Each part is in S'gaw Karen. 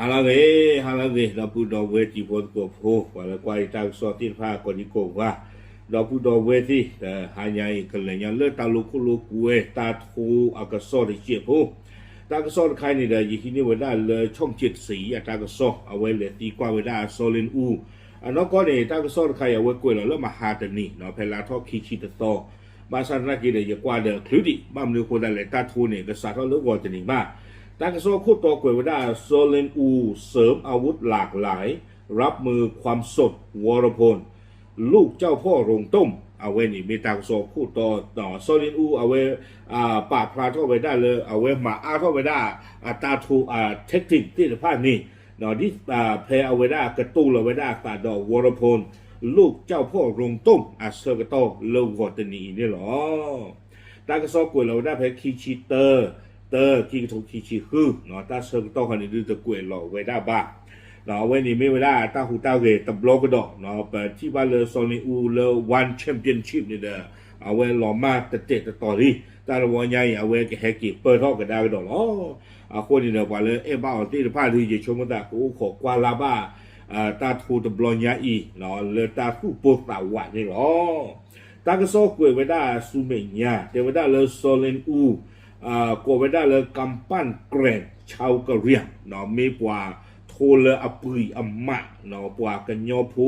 ဟါလၢအဂ့ၤ, ဟါလၢအဂ့ၤ ဒီပုၢ်ဒီဝဲၢ်တံၤဖိသကိးဖိ ပှၤလၢကွၢ်ယတၢ်ကစီၣ်သ့ၣ်တဖၣ်ကိးဒံကိးဂၤ, ဒီပုၢ်ဒီဝဲၢ်သ့ၣ်, ဟါညါအံၤ ကလဲၤညါလၢတၢ်လိာ်ခိၣ်လိာ်ကွဲတၢ်ထိအကစီၣ်တစဲးဖိ, တၢ်ကစီၣ်တခါအံၤန့ၣ်ဒီး ယဟံးန့ၢ်ဝဲဒၣ်လၢ ဆီၣ်ကၠ့ၣ်တစံး အတၢ်ကစီၣ် အဝဲလဲၤသံကွၢ်ဝဲဒၣ်စီၤလ့ၣ်အူ, အနီၢ်ကီၢ်န့ၣ် တၢ်ကစီၣ်တခါအံၤ အဝဲကွဲးလီၤလၢမဟါတနံၤ ဖဲလါထီၣ်ခံဆံတသီ, ဘၣ်ဆၣ်သနာ်က့ဒီး ယကွၢ်ဒီးချုးဒံး ဘၣ်မနုၤအဃိသတးလဲၣ် တၣ်ထိန့ၣ် ကစးထီၣ်လၢဂီၤတနံၤမး, တၢ်ကစီၣ်ခိၣ်တီကွဲးဝဲဒၣ် စီၤလ့ၣ်အူ เสริมอาวุธหลากหลาย รับมือความสด วรพล ลูกเจ้าพ่อโรงต้ม အဝဲန့ၣ်မ့ၢ်တၢ်ကစီၣ်ခိၣ်တီ, စီၤလ့ၣ်အူ အဝဲ ပာ်ဖျါထီၣ်ဝဲဒၣ်လၢ အဝဲမၤအါထီၣ်ဝဲဒၣ် အတၢ်ထိ tactic သ့ၣ်တဖၣ်န့ၣ် ဒ်ဖဲအဝဲဒၣ်ကတိၤလီၤဝဲဒၣ်အသးဒီး ဝီၤရဖူၣ်လူၢ်ကၠီၣ်ဖီၣ်ရိၣ်တိၣ် အဆၢကတီၢ်လၢဂီၤတနံၤအံၤန့ၣ်လီၤ. တၢ်ကစီၣ်ကွဲးလီၤဝဲဒၣ်ဖဲခံဆံတၢ, တၢ ခံကထိခံဆံဃု, တၢ်ဆၢကတီၢ်ခီန့ၣ် ဒုးတကွဲးလီၤဝဲဒၣ်ဘၣ်. အဝဲန့ၣ်မ့ၢ်ဝဲဒၣ်တၢ်ဟူးတၢ်ဂဲၤတဘျီကဒီး, ပထံၣ်ဘၣ်လၢစီၤလ့ၣ်အူလၢ One Championship န့ၣ်ဒီး အဝဲလီၤမၢ်တတဲာ်တတီၤလံ, တၢ်တဝီညါအံၤ အဝဲကဟဲက့ၤပၢၢ်ထီၣ်ကဒါကဒီးလီၤ. အဃိန့ၣ်ဒီး ပှၤလၢအဲၣ်ဘၣ်အီၤသ့ၣ်တဖၣ်ဒီး ယဆိကမိၣ်သးကအိၣ်ခိးကွၢ်လၢ်ဘၣ် တၢ်ထိတဘျီညါအံၤ လၢတၢ်သူၣ်ပိၢ်သးဝးန့ၣ်လီၤ. တၢ်ကစီၣ်ကွဲးဝဲဒၣ်ဆူမဲာ်ညါ တဲဝဲဒၣ်လၢစီၤလ့ၣ်အူ ကိးဝဲဒၣ်လၢ กำปั้นแกว่งชาวกะเหรี่ยง မ့ၢ်ပှၤထိလၢအပှံၤအမး ပှၤကညီဖိ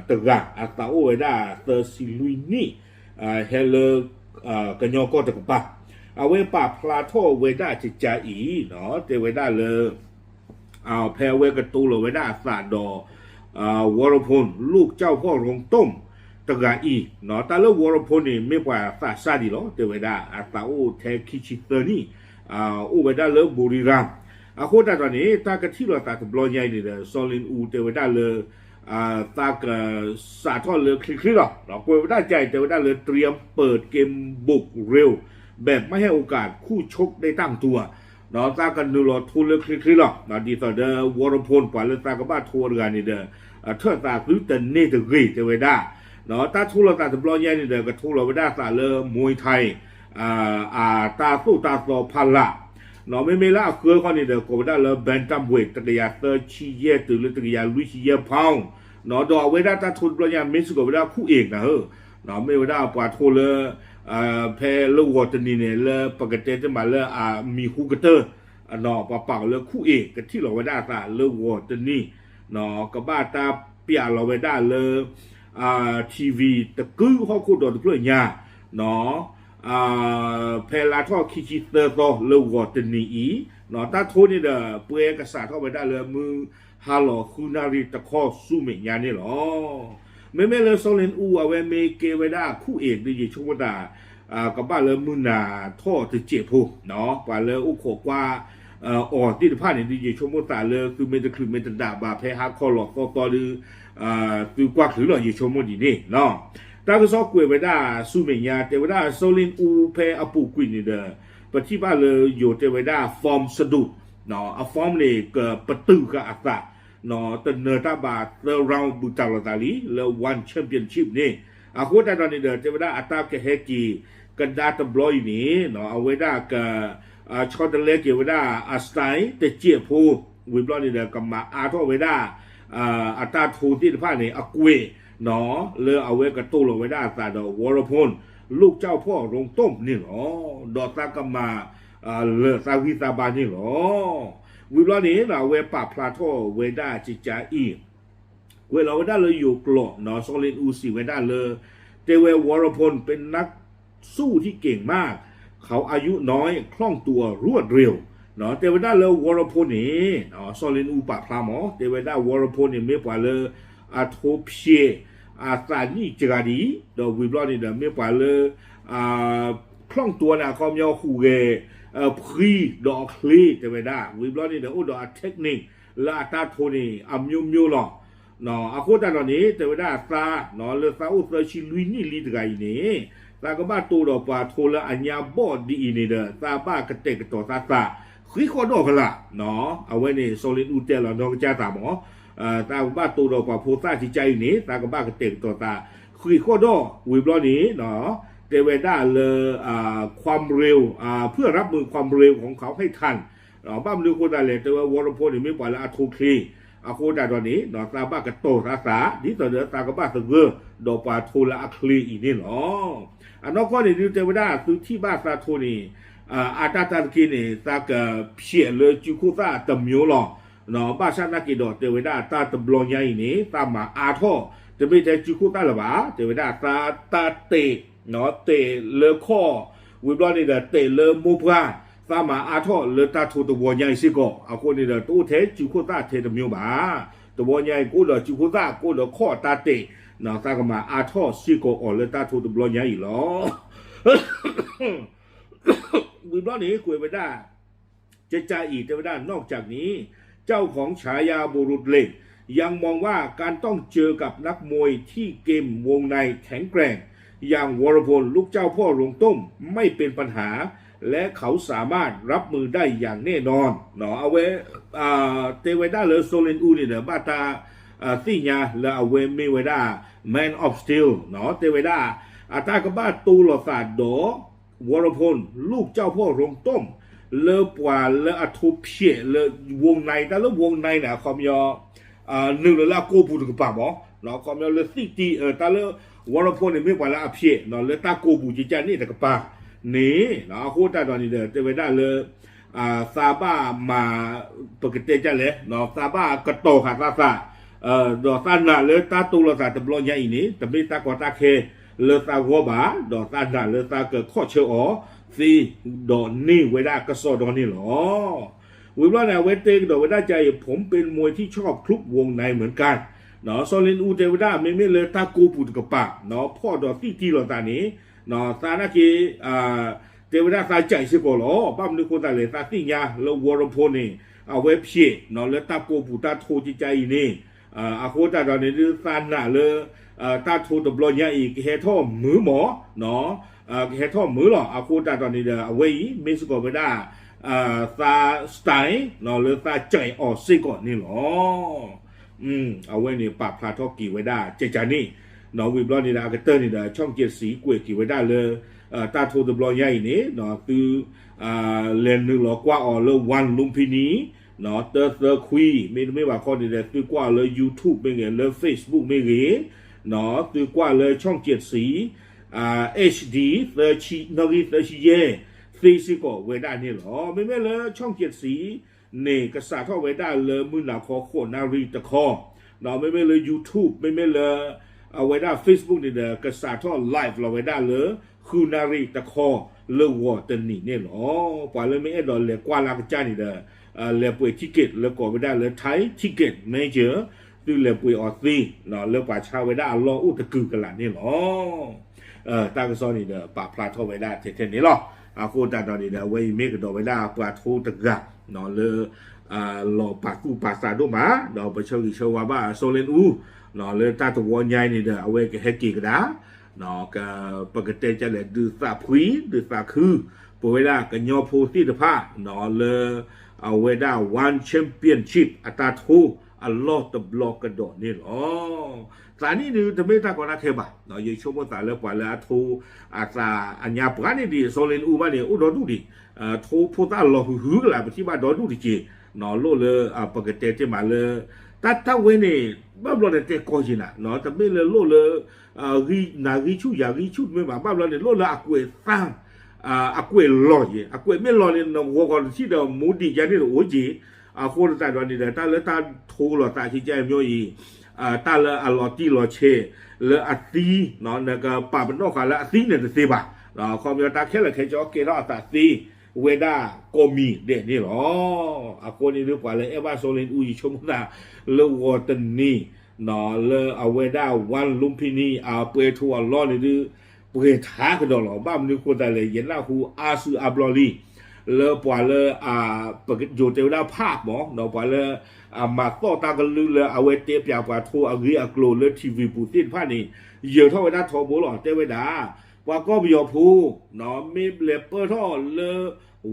တဂၤ အသးအိၣ်ဝဲဒၣ်သၢဆံလွံၢ်နံၣ် ဟဲလၢ ကညီကီၢ်တကပၤ, အဝဲပာ်ဖျါထီၣ်ဝဲဒၣ်ကကါအံၤ တဲဝဲဒၣ်လၢ ဖဲအဝဲကတိၤလီၤဝဲဒၣ်အသးဒီး ဝီၤရဖူၣ်လူၢ်ကၠီၣ်ဖီၣ်ရိၣ်တိၣ်တဂၤအံၤ, တၢ်လၢဝီၤရဖူၣ်န့ၣ် မ့ၢ်ပှၤသးစၢ်ဒံးလီၤ တဲဝဲဒၣ် အသးအိၣ်ထဲခံဆံသၢနံၣ် အိၣ်ဝဲဒၣ်လၢ ဘူရံရၣ်, အဃိသတးဒီးန့ၣ် တၢ်ကထံၣ်လိာ်သးတဘျီညါအံၤန့ၣ်ဒီး စီၤလ့ၣ်အူတဲဝဲဒၣ်လၢ သးကစးထီၣ်လၢချ့ချ့လီၤ. ကွဲးဝဲဒၣ်ကါအံၤ တဲဝဲဒၣ်လၢ เตรียมเปิดเกมบุกเร็ว แบบไม่ให้โอกาสคู่ชกได้ตั้งตัว သးကနုာ်လီၤထိလၢချ့ချ့လီၤ. ဒ်သိးဒီး ဝီၤရဖူၣ် ပှၤလၢသးကဘၣ်ထိတဂၤန့ၣ်ဒီး ထၢၣ်သးသုတန့ၢ်တဂ့ၤ တဲဝဲဒၣ်. တၢ်ထိလီၤသးတဘျီညါန့ၣ်ဒီး ကထိလီၤဝဲဒၣ်သးလၢ Muay Thai အတၢ်သိၣ်တၢ်သီဖီလာ်, မ့မ့ၢ်လၢအဃၢခီန့ၣ်ဒီး ကိးဝဲဒၣ်လၢ bantamweight တကယၤသၢဆံယဲၢ်တုၤလၢတကယၤလွံၢ်ဆံယဲၢ် pound, ဒီးအဝဲဒၣ်တၢ်ထိတဘျီညါ မ့ၢ်စ့ၢ်ကီးဝဲဒၣ် ခူၣ်အ့ၣ်နၤဧၢ, မ့ၢ်ဝဲဒၣ်ပှၤထိလၢ ဖဲလၢဂီၤတနံၤန့ၣ် လၢပကတဲတမးလၢအမံၤဟူကတၢၢ် ပှၤပာ်အီၤလၢခူၣ်အ့ၣ် ကထံၣ်လီၤဝဲဒၣ်အသးလၢဂီၤတနံၤ, ကဘၣ်တၢ်ပျးလီၤဝဲဒၣ်လၢ TV တကုဟီၣ်ခိၣ်ဒီးတဖျၢၣ်ညါ ဖဲလါထီၣ်ခံဆံသၢသီလၢဂီၤတနံၤအံၤ, တၢ်ထိန့ၣ်ဒီး ပှဲၤကစးထီၣ်ဝဲဒၣ်လၢမုၢ်ဟါလီၤဃုနၣ်ရံၣ်တခီဆူမဲာ်ညါန့ၣ်လီၤ. မ့မ့ၢ်လၢစီၤလ့ၣ်အူ အဝဲမ့ၢ်ကဲဝဲဒၣ်ခူၣ်အ့ၣ်ဒီး ယဆိကမိၣ်သး ကဘၣ်လၢမုၢ်နၤထီၣ်တစဲးဖိ, ပှၤလၢအိၣ်ခိးကွၢ် အီၤသ့ၣ်တဖၣ်န့ၣ်ဒီး ယဆိကမိၣ်သးလၢသုမ့ၢ်တချုးမ့ၢ်တဒးဘၣ် ဖဲဟါခီလီၤသီသီဒီး သုကွၢ်ချုးလီၤ ယဆိကမိၣ်ဒ်န့ၣ်. တၢ်ကစီၣ်ကွဲးဝဲဒၣ်ဆူမဲာ်ညါ တဲဝဲဒၣ်စီၤလ့ၣ်အူဖဲအပူၤကွံာ်န့ၣ်ဒီး ပထံၣ်ဘၣ်လၢယိၤတဲဝဲဒၣ် form စဒိၣ်, အ form န့ၣ် ကပတုာ်ဃာ်အသး တနၢၤတၢ်ဘၣ်သၢ round ဘူးတံၢ်လိာ်သးလံ လၢ One Championship န့ၣ်, အဃိသတးဒီးန့ၣ်ဒီး တဲဝဲဒၣ်အတၢ်ကဟဲက့ၤ ကဒါတဘျီအံၤန့ၣ် အဝဲဒၣ်က ဆီတလဲက့ၤဝဲဒၣ်အ style တစဲးဖိ, ဝံၤဘျီန့ၣ်ဒီး ကမၤအါထီၣ်ဝဲဒၣ် အတၢ်ထိသ့ၣ်တဖၣ်န့ၣ် အကွဲး လၢအဝဲကတိၤလီၤဝဲဒၣ်အသးဒီး ဝီၤရဖူၣ် လူၢ်ကၠီၣ်ဖီၣ်ရိၣ်တိၣ်န့ၣ်လီၤ. ဒီးသးကမၤ လၢာ်သးဂံၢ်သးဘါန့ၣ်လီၤ. ဝံၤဘျီန့ၣ် အဝဲပာ်ဖျါထီၣ်ဝဲဒၣ်ကကါအံၤ ကွဲးလီၤဝဲဒၣ်လၢယိၤကျိာ် စီၤလ့ၣ်အူစံးဝဲဒၣ်လၢ တဲဝဲ ဝီၤရဖူၣ် เป็นนักสู้ที่เก่งมาก เขาอายุน้อย คล่องตัว รวดเร็ว တဲဝဲဒၣ်လၢ ဝီၤရဖူၣ် န့ၣ် စီၤလ့ၣ်အူပာ်ဖျါမး တဲဝဲဒၣ် ဝီၤရဖူၣ် န့ၣ် မ့ၢ်ပှၤလၢ အထိဖျဲး အသးနံၣ်စှၤဒံး ဒီးဝံၤဘျီန့ၣ်ဒီး မ့ၢ်ပှၤလၢ คล่องตัว န့ၣ် အခီပညီဟူးဂဲၤ ဖှံဒီးအချ့ တဲဝဲဒၣ် ဝံၤဘျီန့ၣ်ဒီး အိၣ်ဒီးအ technique လၢအတၢ်ထိန့ၣ် အမျိုးမျိုး လီၤ. အဃိသတးဒီးန့ၣ် တဲဝဲဒၣ်အသး လၢသးအိၣ်သၢဆံလွံၢ်နံၣ်လံတဂၤအံၤန့ၣ် သးကဘၣ်တိၤဒီးပှၤထိလၢအညါဘီၣ်ဒ်အံၤန့ၣ်ဒီး သးဘၣ်ကတဲာ်ကတီၤသးသး ဃံးဃီၣ်ဒီၣ်ဖဲလဲၣ်. အဝဲန့ၣ် စီၤလ့ၣ်အူတဲလီၤနီၢ်ကစၢ်သးမး သးကဘၣ်တိၤဒီးပှၤဖိသၣ်ကကါအံၤန့ၣ် သးကဘၣ်ကတဲာ်ကတီၤသး ဃံးဃီၣ်ဒီၣ် ဝံၤဘျီန့ၣ် တဲဝဲဒၣ်လၢ ความเร็ว เพื่อรับมือความเร็วของเขาให้ทัน ဘၣ်မနုၤအဃိသတးလဲၣ် တဲဝဲ Waterford န့ၣ် မ့ၢ်ပှၤလၢအထိချ့ အဃိသတးဒီးန့ၣ် သးဘၣ်ကတီၤသးသး ဒ်သိးဒီးသးကဘၣ်သဂၢၢ်ဒီးပှၤထိလၢအချ့အံၤန့ၣ်လီၤ. အနီၢ်ကီၢ်န့ၣ်ဒုးတဲဝဲဒၣ် သုထံၣ်ဘၣ်သးထိန့ၣ် အတၢ်တၢ်တက့ၢ်န့ၣ် သးကဖျဲးလၢစုခိၣ်သၣ်တမျိုးလီၤ. ဘၣ်ဆၣ်သနာ်က့ဒီးတဲဝဲဒၣ်တၢ်တဘျီညါအံၤန့ၣ် သးမၤအါထီၣ် တမ့ၢ်ထဲစုခိၣ်သၣ်လၢၤဘၣ် တဲဝဲဒၣ်သးတၢ်တဲာ် တဲာ်လၢခီၣ် ဝံၤဘျီန့ၣ်ဒီးတဲာ်လၢမိၢ်ပှၢ် သးမၤအါထီၣ်လၢတၢ်ထိတဘျီညါအံၤစ့ၢ်ကီး အဃိန့ၣ်ဒီးတအိၣ်ထဲစုခိၣ်သၣ်ထဲတမျိုးဘၣ်. တဘျီညါအံၤကအိၣ်ဒီးစုခိၣ်သၣ် ကအိၣ်ဒီးခီၣ်တၢ်တဲာ် သးကမၤအါထီၣ်စ့ၢ်ကီးအီၤလၢတၢ်ထိတဘျီညါအံၤလီၤ. ဝံၤဘျီန့ၣ် ကွဲးဝဲဒၣ် ကကါအံၤ တဲဝဲဒၣ် นอกจากนี้ เจ้าของฉายาบุรุษเหล็ก ยังมองว่าการต้องเจอกับนักมวยที่เกมวงในแข็งแกร่ง อย่างวรพล ลูกเจ้าพ่อโรงต้ม ไม่เป็นปัญหา และเขาสามารถรับมือได้อย่างแน่นอน အဝဲ တဲဝဲဒၣ်လၢ စီၤလ့ၣ်အူန့ၣ်ဒီး ဘၣ်တၢ်သ့ၣ်ညါလၢအဝဲမ့ၢ်ဝဲဒၣ် Man of Steel တဲဝဲဒၣ် အတၢ်ကဘၣ်တိလိာ်သးဒီး ဝီၤရဖူၣ် လုၢ်ကၠီၣ်ဖီၣ်ရိၣ်တိၣ် လၢပှၤလၢအထိဖျဲးလၢ ဝူင်နၤ တၢ်လၢ ဝူင်နၤ န့ၣ် အခီပညီ နုာ်လီၤလၢအကိာ်ပူၤတကပၤမး အခီပညီလၢသံၣ်တံၢ် တၢ်လၢ ဝီၤရဖူၣ်န့ၣ် မ့ၢ်ပှၤလၢအဖျဲး လၢတၢ်ကိာ်ပူၤကကန့ၣ်တကပၤန့ၣ် အဃိသတးဒီးန့ၣ်ဒီး တဲဝဲဒၣ်လၢ သးဘၣ်မၤ ပကတဲဒ်လဲၣ် သးဘၣ်ကတီၤဃာ်သးသး ဒီးသးနာ်လၢတၢ်တိလိာ်သးတဘျီညါအံၤန့ၣ် တမ့ၢ်တၢ်ကီတၢ်ခဲလၢသးဂီၢ်ဘၣ် ဒီးသးနာ်လၢသးကခီၣ်ဆၢအီၤသ့ ဒီးန့ၢ်ဝဲဒၣ်ကစီဒီန့ၣ်လီၤ. ဝံၤဘျီန့ၣ် အဝဲတဲကဒီးဝဲဒၣ် ကါအံၤ ผมเป็นมวยที่ชอบคลุกวงในเหมือนกัน စီၤလ့ၣ်အူတဲဝဲဒၣ် မ့မ့ၢ်လၢတၢ်ကိာ်ပူၤတကပၤ ဖီၣ်ဒီးသံၣ်တံၢ်လိာ်သးန့ၣ် သးနာ်က့ တဲဝဲဒၣ်သးကၠဲးစ့ၢ်ကီးလီၤ. ဘၣ်မနုၤအဃိသတးလဲၣ် သးသ့ၣ်ညါလၢ ဝီၤရဖူၣ်န့ၣ် အဝဲဖျဲး လၢတၢ်ကိာ်ပူၤတၢ်ထိကကါအံၤန့ၣ် အဃိသတးဒီးန့ၣ်ဒုး သးနာ်လၢ တၢ်ထိတဘျီညါအံၤ ကဟဲထီၣ်မုာ်မး ကဟဲထီၣ်မုာ်လီၤ. အဃိသတးဒီးန့ၣ်ဒီး အဝဲအံၤ မ့ၢ်စ့ၢ်ကီးဝဲဒၣ် သး style လၢသးကၠဲးအီၤစ့ၢ်ကီးန့ၣ်လီၤ. အဝဲန့ၣ်ပာ်ဖျါထီၣ်က့ၤဝဲဒၣ်ကကါန့ၣ် ဝံၤဘျီန့ၣ်ဒီး အကတၢၢ်န့ၣ်ဒီး ဆီၣ်ကၠဲးစံ ကွဲးက့ၤဝဲဒၣ်လၢ တၢ်ထိတဘျီညါအံၤန့ၣ် သု လဲၤနုာ်လီၤကွၢ်အီၤလၢ ဝၣ် လူဖံနံ တၢသၢခွံ မ့တမ့ၢ်ဘၣ်ခီန့ၣ်ဒီး သုကွၢ်အီၤလၢ YouTube မ့ၢ်ဂ့ၤ လၢ Facebook မ့ၢ်ဂ့ၤ သုကွၢ်လၢ ဆီၣ်ကၠဲးစံ HD သၢဆံ နီၣ်ဂံၢ်သၢဆံယဲၢ် သ့စ့ၢ်ကီးဝဲဒၣ်န့ၣ်လီၤ. မ့မ့ၢ်လၢ ဆီၣ်ကၠဲးစံ န့ၣ် ကစးထီၣ်ဝဲဒၣ်လၢမုၢ်နၤခီ ဃိးနၣ်ရံၣ်တခီ ဒီးမ့မ့ၢ်လၢ YouTube မ့မ့ၢ်လၢ အဝဲဒၣ် Facebook န့ၣ်ဒီး ကစးထီၣ် live လီၤဝဲဒၣ်လၢ ဃုနၣ်ရံၣ်တခီ လၢဂီၤတနံၤန့ၣ်လီၤ. ပှၤလၢမ့ၢ်အဲၣ်ဒိးလဲၤကွၢ်လၢအကစၢ်န့ၣ်ဒီး လဲၤပှ့ၤ ticket လၢကိးဝဲဒၣ်လၢ Thai Ticket Major သုလဲၤပှ့ၤအီၤသ့ လၢပှၤဆါဝဲဒၣ်အလီၢ်အိၣ်တကုာ်ကလာ်န့ၣ်လီၤ. တၢ်ကစီၣ်န့ၣ်ဒီး ပာ်ဖျါထီၣ်ဝဲဒၣ်ထဲထဲန့ၣ်လီၤ. အဃိသတးဒီးန့ၣ်ဒီး အဝဲအံၤမ့ၢ်ကဒီးဝဲဒၣ်ပှၤထိတဂၤ လၢ လီၤပာ်သူၣ်ပာ်သးဒိၣ်မး ဒီးပဆၢဂ့ၤဆၢဝါဘၣ် စီၤလ့ၣ်အူ လၢတၢ်တဝီညါအံၤန့ၣ်ဒီး အဝဲကဟဲက့ၤကဒါ ပကတဲဒ်လဲၣ် ဒုးသးဖှံ ဒုးသးခု ပဝဲဒၣ်ကညီဖိသ့ၣ်တဖၣ် လၢ အဝဲဒၣ် One Championship အတၢ်ထိ အလီၢ်တဘျီကဒီးန့ၣ်လီၤ. သးနံၣ်ဒုး တမ့ၢ်တၢ်ကီတၢ်ခဲဘၣ် ယဆိကမိၣ်သးလၢပှၤလၢအထိ အသးအညါပှၤန့ၣ်ဒံး စီၤလ့ၣ်အူဘၣ်န့ၣ် အိၣ်ဒီဒူၣ်ဒံး ထိဖိသၣ်လီၤဟုၣ်ဟုၣ်ကလာ် ပထံၣ်ဘၣ်ဒီဒူၣ်တက့ၢ် လိၣ်လၢ ပကတဲတ့ၢ်မးလၢ တၢ်တၢ်ဝဲန့ၣ် ဘၣ်ဘျီန့ၣ်တဲကီၢ်က့ၤနၤ တမ့ၢ်လၢလိၣ်လၢ နၤဂံၢ်ဆူၣ်ယၤဂံၢ်ဆူၣ်တမ့ၢ်ဘၣ် ဘၣ်ဘျီန့ၣ် လိၣ်လၢအကွဲးသၣ် အကွဲးလီၤယဲ အကွဲးမ့ၢ်လီၤန့ၣ် နဂီၤကီၤတထံၣ်ဒီး မူဒံးယါန့ၣ်တအိၣ်က့ၢ် အဃိသတးဒီးန့ၣ်ဒီး တၢ်လၢတၢ်ထိလိာ်သးကကါအံၤ တၢ်လၢအလီၤတံၢ်လီၤဆဲး လၢအသံ နကပာ်ပနီၣ်ဃာ်လၢအသံန့ၣ်တသ့ဘၣ် ခီပညီတၢ်ခဲလၢာ်ခဲဆ့ကဲထီၣ်အသးသ့ ဝဲဒၣ်ကိးမံၤဒဲးန့ၣ်လီၤ. အဃိန့ၣ်ဒုးပှၤလၢအဲၣ်ဘၣ်စီၤလ့ၣ်အူ ယဆိကမိၣ်သး လၢဂီၤတနံၤ လၢအဝဲဒၣ် ဝၣ် လူဖံနံ အပှဲၤထိအလီၢ်န့ၣ်ဒုး ပှဲၤထးကဒီးလီၤ. ဘၣ်မနုၤအဃိသတးလဲၣ် ယနၢ်ဟူအါစုအါဘျီလံ လၢပှၤလၢ ယိၤတဲဝဲဒၣ် ဖးမး ဒီးပှၤလၢ အမၤသီၣ်တၢ်ကလုၢ်လၢအဝဲတဲပၠးပှၤထိအဂ့ၢ်အကျိၤလၢ ထံၣ်ဝံၤပူၤသ့ၣ်တဖၣ်န့ၣ် ယၢၤထီၣ်ဝဲဒၣ်ထီဘိလီၤ တဲဝဲဒၣ် ပှၤကီၢ်ပယီၤဖိ မ့ၢ်လဲၤပၢၢ်ထီၣ်လၢ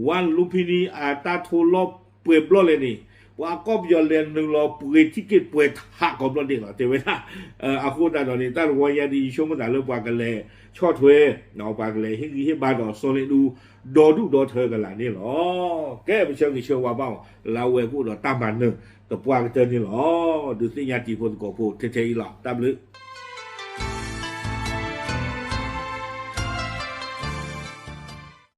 ဝၣ် လူဖံနံ အတၢ်ထိလီၢ်ပှဲၤဘျီလဲၣ်န့ၣ် ပှၤကီၢ်ပယီၤလဲၤနုာ်လီၤပှ့ၤ ticket ပှဲၤထးကိးဘျီဒဲးလီၤ တဲဝဲဒၣ်. အဃိသတးဒီးန့ၣ် တၢ်တဝီညါဒ်အံၤ ယဆိကမိၣ်သးလၢပှၤကလဲၤ ဆီၣ်ထွဲ ပှၤကလဲၤဟ့ၣ်ဂံၢ်ဟ့ၣ်ဘါဒီးစီၤလ့ၣ်ဒူ ဒီဒူၣ်ဒီထၢကလာ်န့ၣ်လီၤ. ကဲ ပဆၢဂ့ၤဆၢဝါဘၣ်အီၤ လၢအဝဲကအိၣ်ဒီးတၢ်မၤနၢၤသပှၢ်ကတၢၢ်န့ၣ်လီၤ. ဒုးသ့ၣ်ညါတံၤဖိသကိးဖိထဲထဲအံၤလီၤ. တၢ်ဘျုး